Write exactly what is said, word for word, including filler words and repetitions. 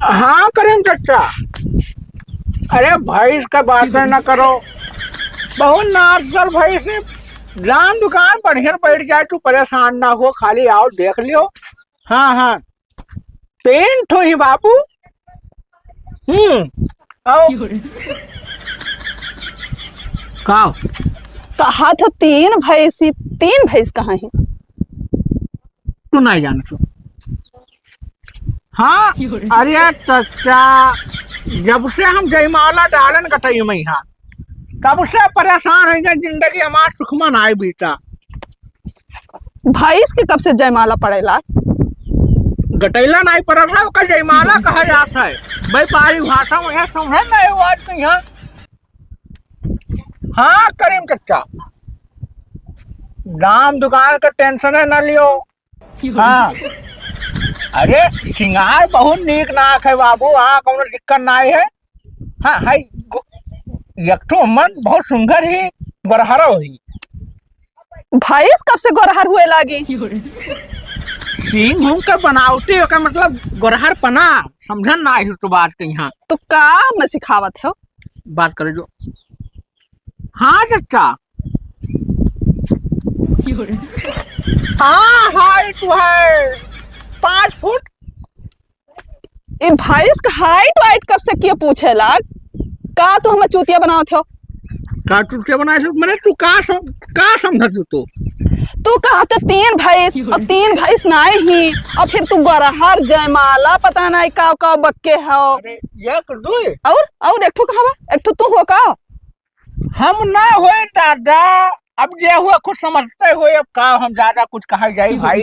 हाँ करीम चचा, अरे भैंस के बातें न करो, बहुत natural भैंस है। जान दुकान बढ़िया बैठ जाए, तू परेशान ना हो, खाली आओ देख लियो। हाँ हाँ, तीन ठो ही बाबू। हम्म, आओ। का? कहा तो तीन भैंस ही, तीन भैंस कहाँ है? तू नहीं जान तू। हाँ, अरे चचा, जब से हम जयमाला डालन गटई में यहाँ, तब से परेशान है, जिंदगी हमार सुखमा नाय बीता। भैंस के कब से जयमाला पड़ेला? गटैला नाय पड़ल है, ओकर जयमाला कहा जात है। व्यापारी भाषा में यहाँ समझे नहीं हुआ आज के यहाँ। हाँ करीम चचा, दाम दुकान का tension है ना लियो। हाँ, अरे सिंगार बहुत नीक नाक है बाबू, हाँ कौनो दिक्कत ना है। हाँ है, गो-, एक ठो मन बहुत सुंदर ही, गोरहरो ही। भैंस कब से गोरहर हुए लागी? सिंह हूँ का बनावटी, ओकर मतलब गोरहर पना, समझन ना है तो बात के यहाँ। तो का मैं सिखावत हो? बात करे जो। हाँ चचा। हाँ, height है पाँच फुट। ए भैंस का height वाइट कब से के पूछे लाग? का तू हमें चूतिया बनावत हो? का चूतिया बनाए हो? मने तू का सम-, का समझत हो तू? तू कहा तो तीन भैंस और तीन भैंस नाय ही, और फिर तू गोरहर जयमाला पता नहीं का का बक्के हो। अरे, एक, दुई। और, और एक ठो कहाँ बा? एक ठो तू हो का? हम ना होए दादा, अब जे हुआ खुद समझते हुए, अब का हम ज्यादा कुछ कहा जाई भाई।